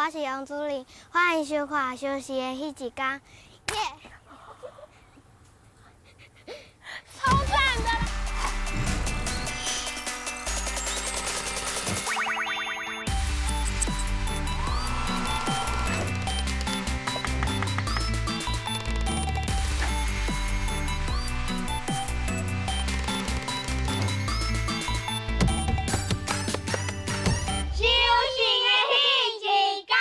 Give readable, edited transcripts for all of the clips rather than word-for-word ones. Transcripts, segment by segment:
我是王主任，歡迎收看《相思的彼一天》。耶！超讚的！修行的彼一天。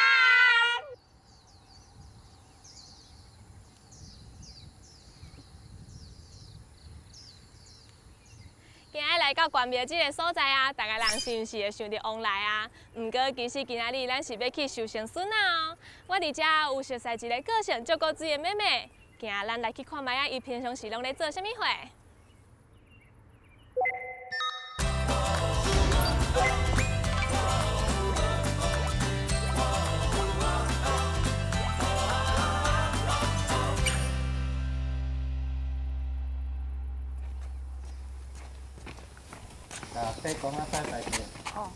今仔來到關廟這个所在啊，逐个人是毋是會想著旺來啊？毋過其實今仔日咱是欲去收成筍仔哦。我佇遮有熟似一个個性足古錐的妹妹，今仔咱來去看覓仔，伊平常時攏咧做啥物貨？啊，白公仔拜拜去。哦。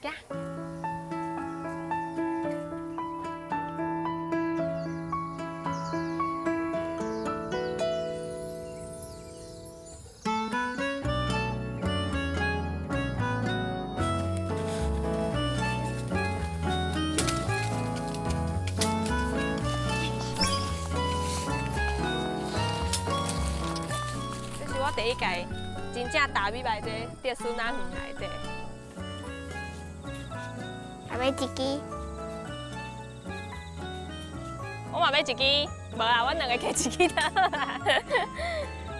行。這是我第一屆真正踏入來這竹筍仔園內底。也欲一支。我嘛欲一支，無啦，阮兩个摕一支就好啦。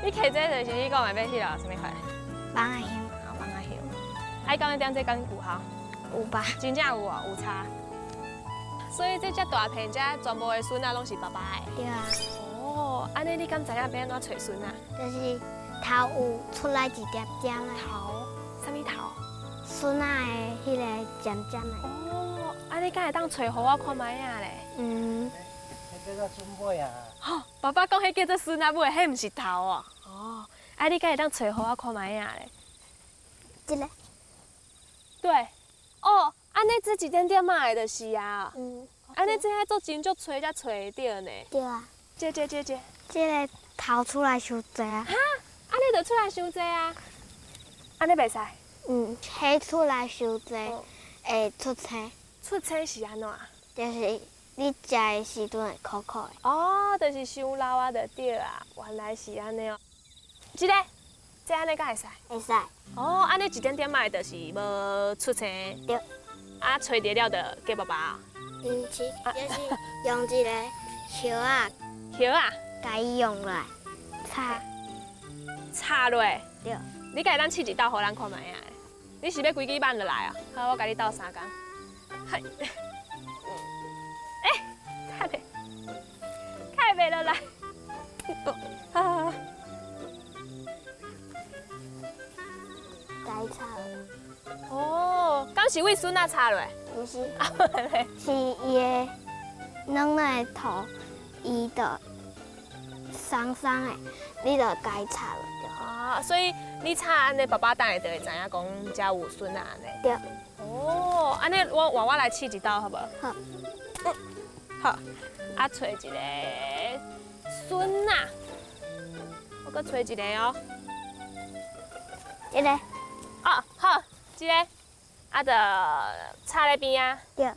你摕這就是你講的欲彼落啥物貨？蠓仔香。哦，蠓仔香。啊，你感覺點這敢有效？有吧？真正有哦，有差。所以這遮大片，這全部的筍仔攏是爸爸的。對啊。哦，按呢你敢知影欲按怎揣筍仔？就是頭有出來一點點的。頭？啥物頭？筍仔的彼个尖尖的。哦，按呢敢會當揣予我看覓仔咧？嗯。彼叫做筍尾啊。吼，爸爸講彼叫做筍仔尾，彼毋是頭哦。哦，啊，你敢會當揣予我看覓仔咧？這个。對。哦，按呢這一點點仔的就是啊。嗯。按呢這愛做真足揣才揣會著呢。對啊。這這這這。這个頭出來傷濟啊。哈？按呢就出來傷濟啊？按呢袂使？嗯，彼出來傷濟會出青。出青是按怎？就是你食的時陣會苦苦的。哦，就是傷老啊，就對啊，原來是按呢哦。這个，這按呢敢會使？會使。哦，按呢一點點仔的，就是無出青。對。啊，揣著了就給爸爸。毋是，就是用一個葉仔。葉仔。共伊用落來，插。插落。對。你敢會當試一道予咱看覓仔？你是欲規支挽落來啊？好，我共你鬥相共。嗨。欸，開袂，開袂落來。好好好。該插。哦，敢是為筍仔插落？毋是，是伊的軟軟的頭，伊就鬆鬆的，你就共伊插落就好。啊，所以你插按呢，爸爸等下就會知影講遮有筍仔按呢。對。哦，按呢我換我來試一道好無？好。好，啊，揣一個筍仔，我閣揣一個哦。這個。哦，好，這个，啊，就插咧邊仔。對。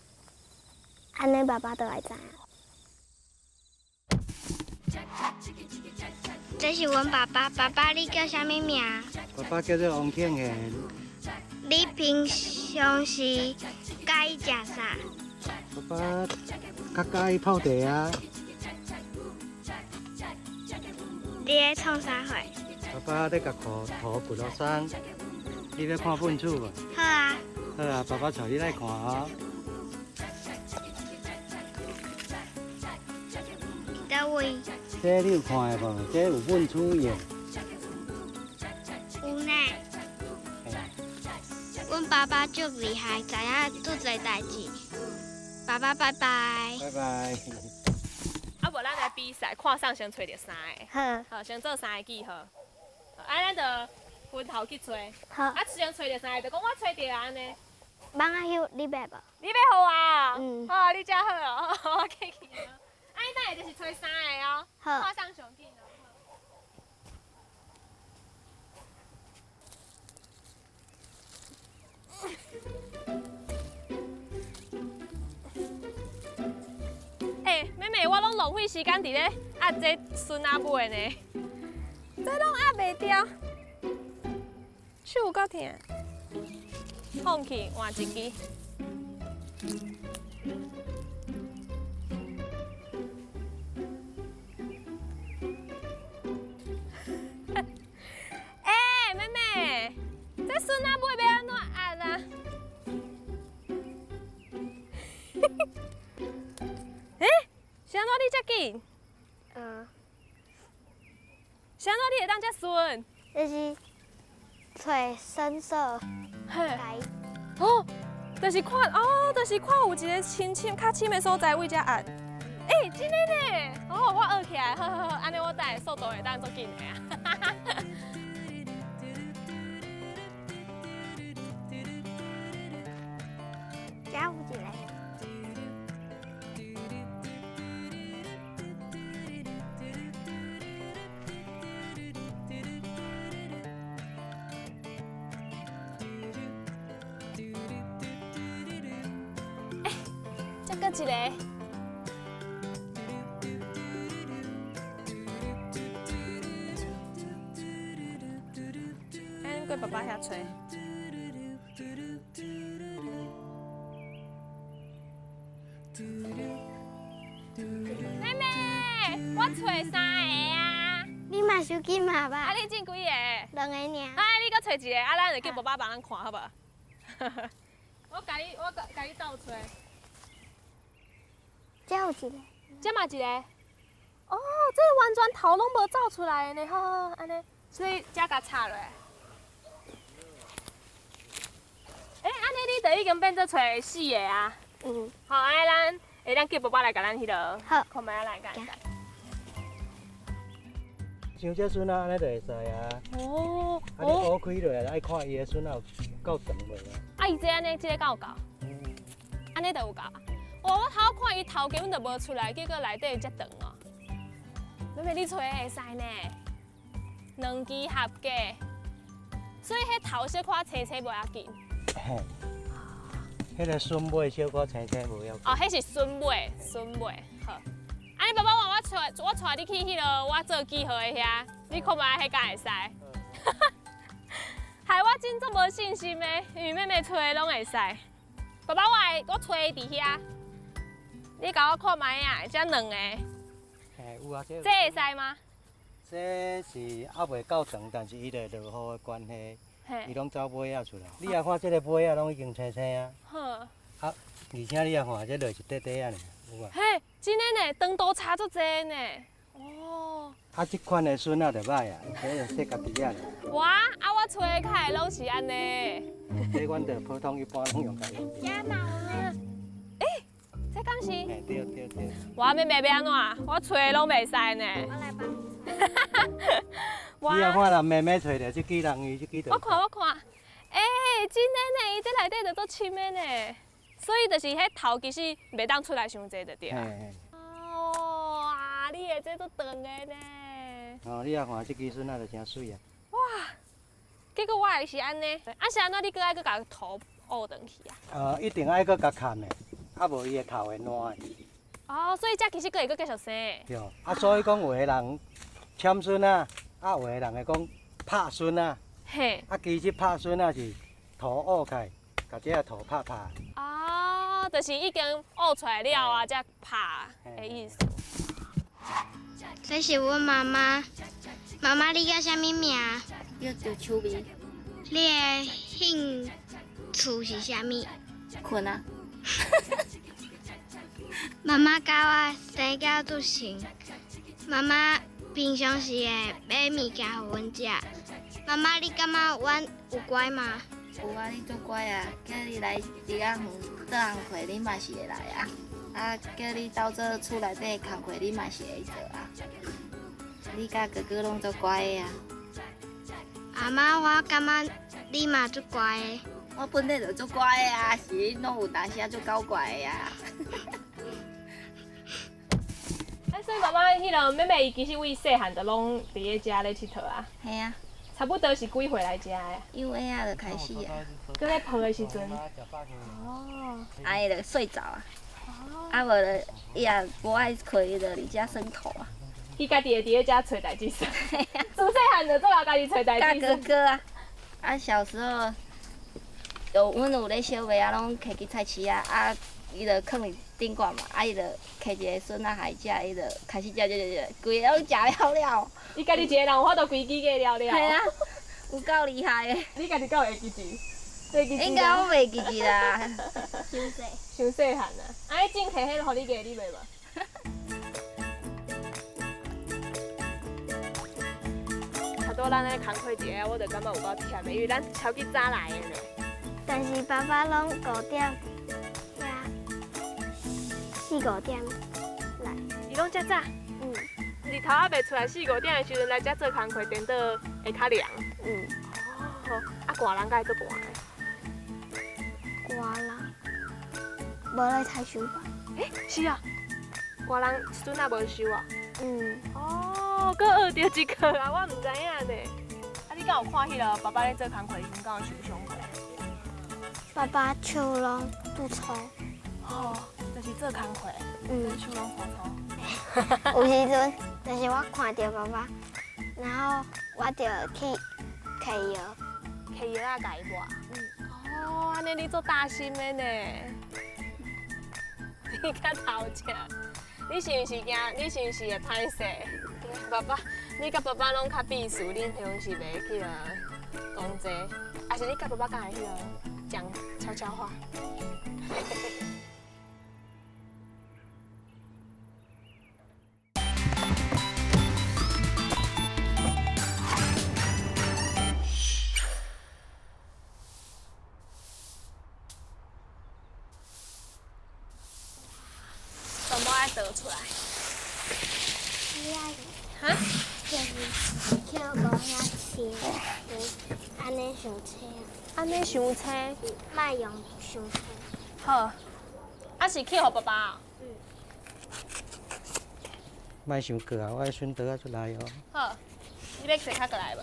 按呢爸爸就會知影。這是阮爸爸，爸爸你叫啥物名？爸爸叫做王慶賢。你平常時佮意食啥？爸爸較佮意泡茶啊。你咧創啥貨？爸爸咧共土掘落山。你欲看糞鼠無？好啊。好啊，爸爸帶你來看哦。佗位？這你有看的無？這有糞鼠液。有呢。阮爸爸足厲害，知影足濟代誌。爸爸拜拜。拜拜。啊，無咱來比賽，看誰先揣著三个。好。好，先做三个記號。啊，咱就分头去揣。好。啊，先揣著三个，就讲我揣著按呢。网仔翕你欲无？你欲予我啊？嗯。好，你遮好哦，我客气哦。啊，你等下就是揣三个哦。好。看啥上紧哦。欸，妹妹，我拢浪费时间伫咧压这笋仔尾呢，这拢压袂掉，手有够疼。放弃，换一支。欸，妹妹，这笋仔尾欲按怎压啊？欸，是按怎你遮紧？嗯。是按怎你会当遮顺？就是揣深色。嘿。哦，就是看哦，就是看有一个深深较深的所在位遮压。欸，真的呢！哦，我学起来，好好好，按呢我等下速度会当足紧的啊。遮有一个。欸，这阁一个。咱过爸爸遐揣。妹妹，我揣三个啊！你嘛伤紧嘛吧？啊，你进几个？两个尔。啊，你阁揣一个，啊，咱就叫爸爸帮咱看好无？我共你，我共你斗揣。这有一个。这嘛一个。哦，这完全头拢无走出来的呢，好好好，按呢，所以才共插落。欸，按呢你就已经变做揣四个啊。嗯。好，按呢咱会当叫爸爸来共咱彼落。好。看觅仔来共。像这笋仔按呢就会使啊。哦。啊，你挖开落来，爱看伊的笋仔有够长袂啊？啊，伊这按呢，这个敢有够？嗯。按呢就有够。哇，我头看伊头根本就无出来，结果内底遮长哦。妹妹，你揣会使呢？两支合计，所以彼头小可青青无要紧。嘿，彼个笋尾小可青青无要紧。哦，彼是笋尾，笋尾好。啊，你爸爸，我带你去彼落我做记号的遐，你看觅彼敢会使？害我真足无信心的，因为妹妹揣的拢会使。爸爸，我揣伫遐，你共我看觅啊，这两个。嘿，有啊，这。这会使吗？这是犹未够长，但是伊就落雨的关系，伊拢走尾仔出来。你也看这个尾仔拢已经青青啊。好。啊，而且你也看，这落一块块仔尔，有无？嘿，真的呢，长度差足济呢。哦。啊，这款的笋仔就歹啊，这就说家己仔尔。哇，啊，我揣的较会拢是按呢。这阮就普通一般拢用家己。这嘛有呢。欸，这敢是？嘿，对对对。我妹妹欲按怎？我揣的拢袂使呢。我来帮你。你也看人妹妹揣著这支人，伊这支就。我看我看，欸，真的呢，伊这内底就足深的呢，所以就是彼头其实袂当出来伤济就对啊。哇，你的这足长的呢。哦，你也看这支笋仔就诚媠啊。哇，结果我的是按呢，啊是按怎你阁爱阁共头挖转去啊？一定爱阁共砍的，啊无伊的头会烂的。哦，所以这其实阁会阁继续生。对，啊所以讲有的人签笋仔，啊有的人会讲拍笋仔。嘿。啊其实拍笋仔是土挖开，共这个土拍拍。哦，就是已经挖出来了啊，才拍的意思。这是阮妈妈，妈妈你叫啥物名？叫赵秋美。你的兴趣是啥物？困啊。妈妈教我生到出世。妈妈平常时会买物件予阮食。妈妈，你感觉阮有乖吗？有啊，你足乖啊！叫你来离仔远做工课，你嘛是会来啊。啊，叫你斗做厝内底工课，你嘛是会做啊。你佮哥哥拢足乖的啊。啊，妈妈，我感觉你嘛足乖的。我本来就足乖的啊，是你拢有当时啊足搞怪的啊。啊，所以妈妈，彼个妹妹伊其实为细汉就拢伫咧遮咧𨑨迌啊。嘿啊。差不多是几岁来遮的？幼儿啊就开始啊。阁咧抱的时阵。哦。啊，伊就睡著啊。啊，无就伊也无爱睏，伊就伫遮耍涂啊。伊家己会伫咧遮揣代志做。自细汉就做𠢕家己揣代志做。哥哥啊，啊，小时候有阮有咧烧卖啊，拢摕去菜市啊，啊，伊就囥伫顶悬嘛，啊，伊就摕一个笋仔予伊食，伊就开始食食食食，规个拢食了了。伊家己一个人有法度规支鸡了了。嘿啊，有够厉害的。你家己敢有会记住？应该拢袂记住啦。伤细，伤细汉啊！啊，你种摕彼个予你鸡，你袂无？差不多咱咧工课一下，我就感觉有够忝的，因为咱超级早来的呢。但是爸爸拢五点遐四五点来。伊拢遮早？嗯。日头还袂出来，四五点的时阵来遮做工课，颠倒会较凉。嗯。哦，啊，寒人敢会足寒的？寒人无咧采收吧？欸，是啊，寒人笋仔无收啊。嗯。哦，阁学著一课啊，我毋知影呢。啊，你敢有看彼个爸爸咧做工课时阵，敢有受伤过？爸爸手拢拄粗。哦，就是做工课，嗯，手拢粗粗。有时阵就是我看著爸爸，然后我就去摕药，摕药仔共伊抹。嗯。哦，按呢你足大心的呢。你较头食，你是毋是惊？你是毋是会歹势？爸爸，你佮爸爸拢较避暑，恁平常时袂去个讲这，还是你佮爸爸敢会彼个讲悄悄话？全部爱倒出来。哈？就是捡无遐青，按呢伤青。按呢伤青。莫用伤青。好。啊是去予爸爸哦。嗯。莫伤过啊，我的笋刀仔出来哦。好，你欲坐较过来无？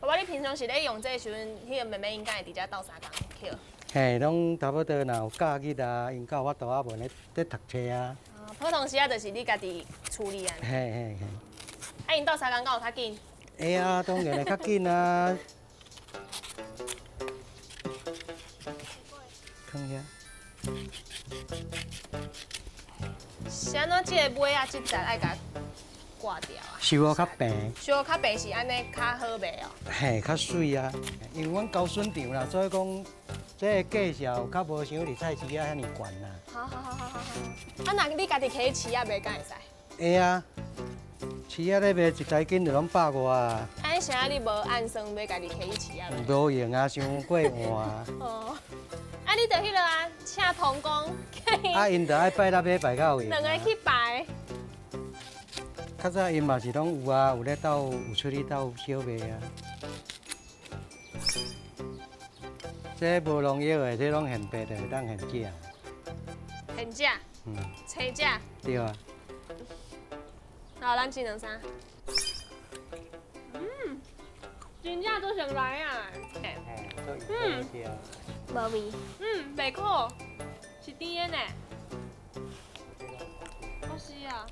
爸爸，你平常时咧用这个时阵，彼个妹妹𪜶敢会伫遮斗相共捡？嘿，拢差不多，若有假日啊，𪜶有法度啊，无咧咧读册啊。哦，普通时啊，就是你家己处理啊。嘿嘿嘿。啊，𪜶斗相共敢有较紧？会啊，当然会较紧啊。囥遐。是按怎？这个尾仔这节爱共割掉啊？收予较平。收予较平是按呢较好卖哦。嘿，较媠啊，因为阮交笋场啦，所以讲这个价数较无像伫菜市仔遐尔悬啦。好好好好好好。啊，若你家己摕去市仔卖，敢会使？会啊，市仔咧卖一台斤就拢百外啊。啊，啥你无按算欲家己摕去市仔卖？无闲啊，伤过换啊。哦。啊，你就彼落啊，请童工。啊，𪜶就爱拜六礼拜较有闲。两个去拜。较早𪜶嘛是拢有啊，有咧斗，有出去斗小卖啊。这无农药的，这拢现白的，会当现食。现食？嗯。青食？对啊。好，咱煎两三。嗯，真正做上来啊！嗯。无味。嗯，袂苦，是甜的呢。好食啊！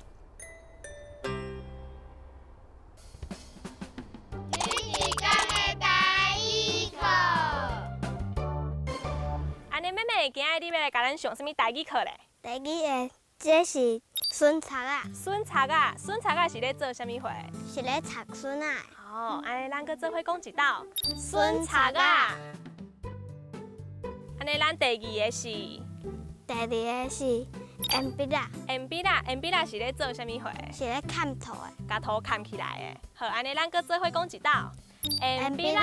安呢，妹妹，今仔日你欲来共咱上啥物台语课咧？台语的，这是笋插仔。笋插仔，笋插仔是咧做啥物货？是咧插笋仔。哦，按呢，咱阁做伙讲一道。笋插仔。按呢，咱第二个是。第二个是盐笔仔。盐笔仔，盐笔仔是咧做啥物货？是咧砍土的。共土砍起来的。好，按呢，咱阁做伙讲一道。盐笔仔。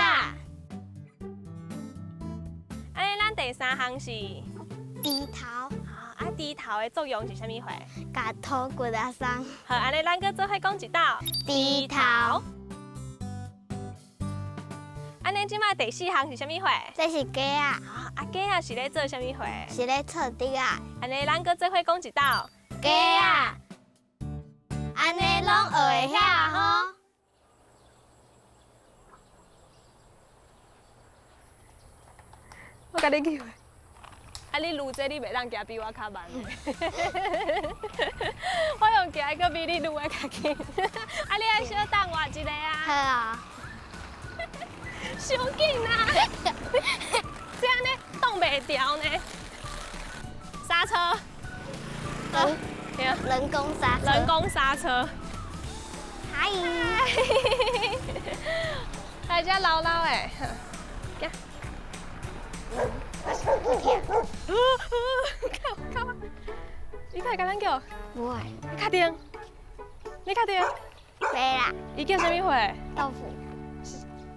按呢，咱第三项是。猪头。啊，啊，猪头的作用是啥物货？共土掘啊松。好，按呢咱阁做伙讲一道。猪头。按呢这马第四项是啥物货？这是鸡仔。啊，鸡仔是咧做啥物货？是咧测猪仔。按呢咱阁做伙讲一道。鸡仔。按呢拢学会晓吼。我共你叫。啊！你撸这你袂当行比我较慢。我用行阁比你撸的较紧。啊！你爱小等我一下啊。好啊。伤紧啊！这按呢挡袂牢呢。刹车。人工刹车。人工刹车。嗨。来遮老老的。行。靠靠！你敢会共咱叫？不会。你确定？你确定？袂啦。伊叫啥物货？豆腐。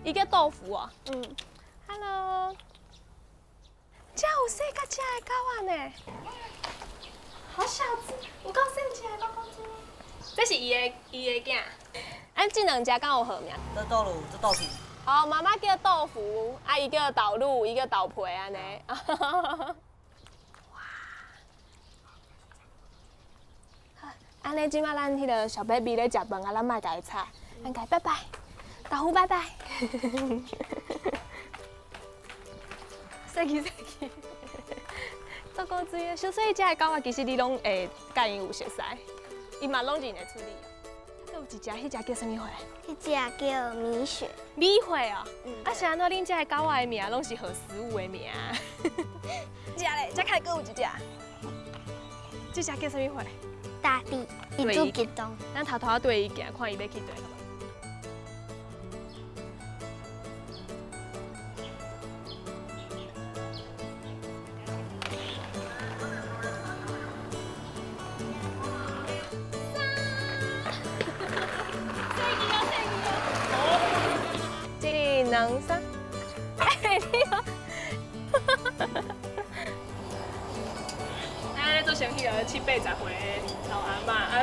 伊叫豆腐哦。嗯。 Hello。遮有细甲只的狗仔呢。好小只，有够细只的狗狗只。这是伊的囝。按这两只敢有号名？这豆乳，这豆皮。哦，妈妈叫豆腐，啊，伊叫豆乳，伊叫豆皮，按呢。哇！好，按呢，这马咱彼个小 baby 咧食饭啊，咱莫共伊吵，咱共伊拜拜，豆腐拜拜。细气细气，足古锥的，小细只的狗仔，其实你拢会佮𪜶有熟似，伊嘛拢认得出你。阁有一只，彼只叫啥物货？彼只叫米雪。米雪哦，嗯。啊是按怎恁遮的狗仔的名拢是予食物的名？这咧，这开阁有一只，这只叫啥物货？大地，伊足激动。咱偷偷对伊行，看伊欲去佗。两三，哎，你好，咱咧做成彼个七八十岁的老阿嬷，啊，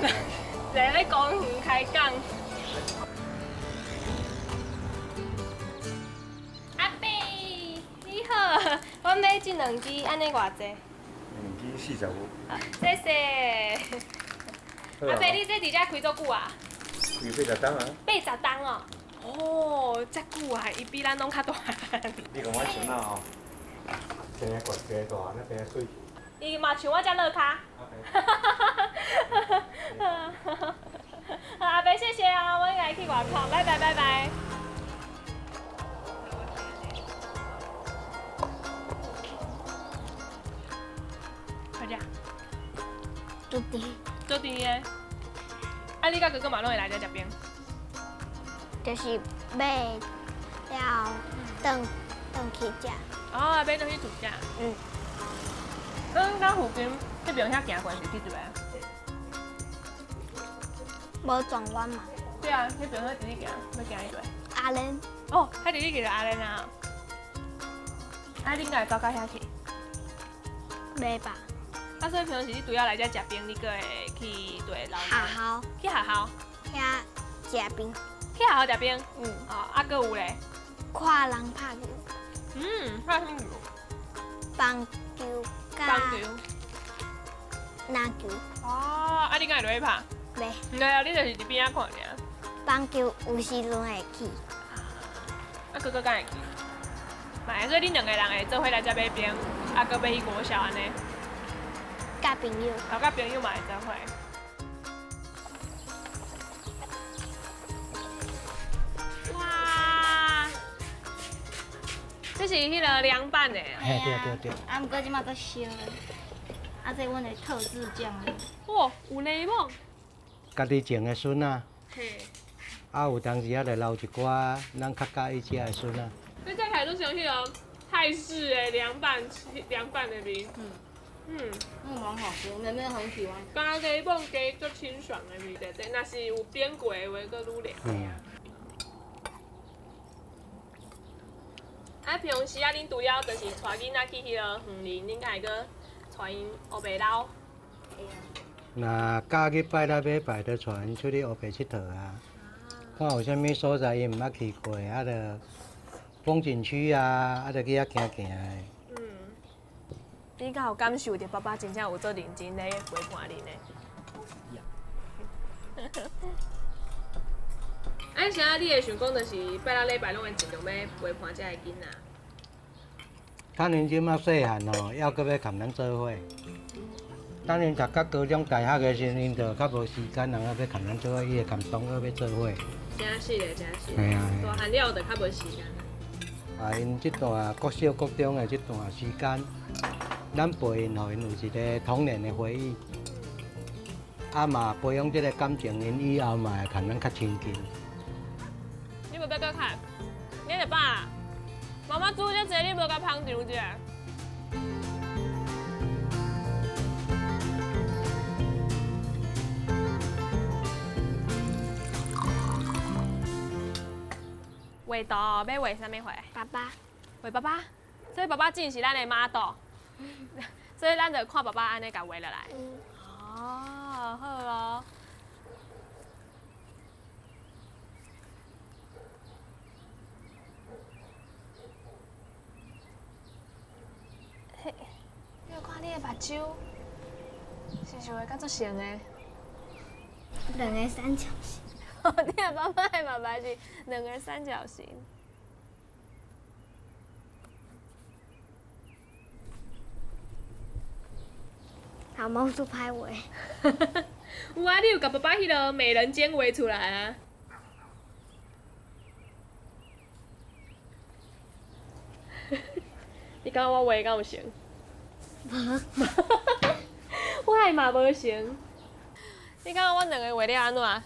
在咧公园开讲。阿伯，你好，我买这两支，按呢偌济？两支45。谢谢。阿伯，你这伫遮开足久啊？开80冬啊。80冬哦。哦，遮久啊，伊比咱拢较大汉。你讲我孙仔吼，生个悬，生个大，那生个媠。伊嘛像我遮落跤。阿伯，谢谢哦，我来去外口，拜拜拜拜。快点。足甜。足甜的。啊，你佮哥哥嘛拢会来遮食冰？就是买了，转去食。哦，买转去厝食。嗯。嗯，咱附近彼边遐行过是去佗位？无转弯嘛？对啊，彼边遐直直行，欲行去佗位？阿莲。哦，遐直直去就阿莲啊。啊，恁敢会走到遐去？袂吧。啊，所以平常时你除了来遮食冰，你阁会去佗位老？学校。去学校。遐食冰。去学校食冰。嗯。哦，啊，阁有咧？看人拍球。嗯，拍啥物球？棒球。棒球。篮球。哦，啊，你敢会落去拍？袂。毋对啊，你就是伫边仔看尔。棒球有时阵会去。啊，哥哥敢会去？嘛，所以恁两个人会做伙来遮买冰，啊，阁欲去国小按呢？佮朋友。哦，佮朋友嘛会做伙。哇，这是彼个凉拌的。嘿，对对对。啊，毋过这马阁烧，啊，这阮的特制酱。哇，有柠檬。家己种的笋仔。嘿。啊，有当时仔就留一寡咱较佮意食的笋仔。你这起来都像彼个泰式的凉拌凉拌的味。嗯。嗯。嗯，蛮好吃，妹妹很喜欢。加鸡母鸡足清爽的味道，若是有煸过的话，阁愈凉。嗯。啊，平常时啊，恁除了就是带囡仔去彼个园林，恁敢会阁带𪜶乌白溜。若假日拜六礼拜，就带𪜶出去乌白𨑨迌啊，看有啥物所在𪜶毋捌去过，啊，就风景区啊，啊，就去遐行行的。嗯，你敢有感受著爸爸真正有做认真咧陪伴恁的？啊，啥你会想讲，就是拜六礼拜拢会尽量欲陪伴遮个囡仔。等𪜶这马细汉吼，犹阁欲共咱做伙。等𪜶读到高中、大学的时阵，𪜶就较无时间，人啊欲共咱做伙，伊会共同学欲做伙。真是的，真是。嘿啊。大汉了就较无时间。啊，𪜶这段国小、国中的这段时间，咱陪𪜶，予𪜶有一个童年的回忆。啊嘛，培养这个感情，𪜶以后嘛会共咱较亲近。你无欲阁看？你著饱？妈妈煮遮济，你无共捧场者？画图欲画啥物画？爸爸。画爸爸，所以爸爸真是咱的 model，所以咱就看爸爸按呢共画落来。哦，好哦。嘿，你有看你的目睭，是毋是画甲足成的？两个三角形。你的爸爸的爸爸是两个三角形。好，猫做歹画。有啊，你有共爸爸彼个美人尖画出来啊。你感觉我画敢有成？无。我的嘛无成。你感觉阮两个画了按怎？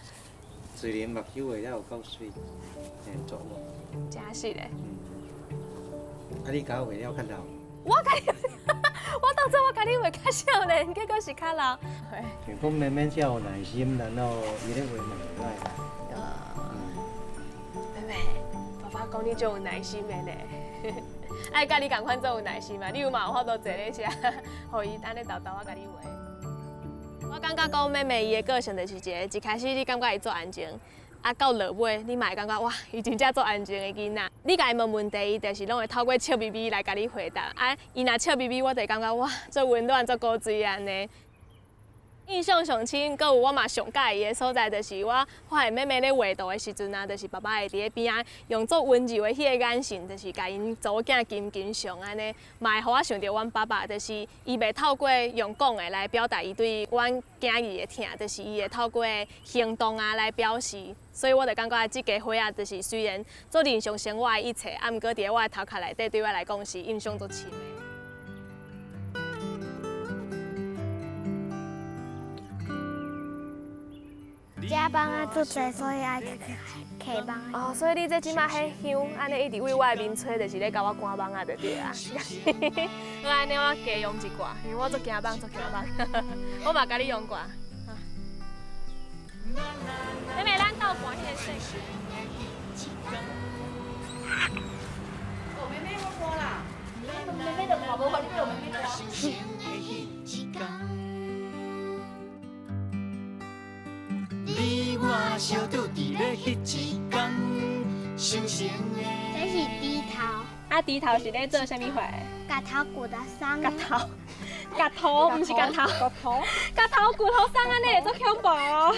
虽然目睭画了有够媠，会作无？真实的。嗯。啊，你共我画了较老。我共你，我当初我共你画较少年，结果是较老。想讲妹妹才有耐心，然后伊咧画嘛袂歹。妹妹，爸爸讲你足有耐心的呢。爱佮你仝款足有耐心嘛？你有嘛有法度坐咧遮，予伊按呢沓沓仔共你画。我感觉讲妹妹伊的个性就是一个，一开始你感觉伊足安静，啊到落尾你嘛会感觉哇，伊真正足安静的囡仔。你共伊问问题，伊就是拢会透过笑眯眯来共你回答。啊，伊若笑眯眯，我就会感觉哇，足温暖、足古锥按呢。印象上深，阁有我嘛上佮意的所在，就是我发现妹妹咧画图的时阵啊，就是爸爸会伫咧边仔用足温柔的彼个眼神，就是共𪜶查某囝紧紧相按呢，嘛会予我想著阮爸爸，就是伊袂透过用讲的来表达伊对阮囝儿的疼，就是伊会透过行动啊来表示。所以我就感觉这家伙仔，就是虽然做日常生活的一切，啊，毋过伫咧我的头壳内底，对我来讲是印象足深的。这枋仔足济，所以爱揢枋仔。哦，所以你这这马彼香，按呢一直为我的面吹，就是咧共我赶枋仔就对啊。好，按呢我加用一寡，因为我足惊枋，足惊枋。我嘛共你用寡。妹妹，咱斗赶彼个水。哦，妹妹我赶啦，妹妹就看无看，你欲予妹妹赶。你我相拄伫咧彼一天，相逢的。这是猪头。啊，猪头是咧做啥物货？共头骨头送。共头，共头，毋是共头。共头，共头骨头送按呢会足恐怖哦。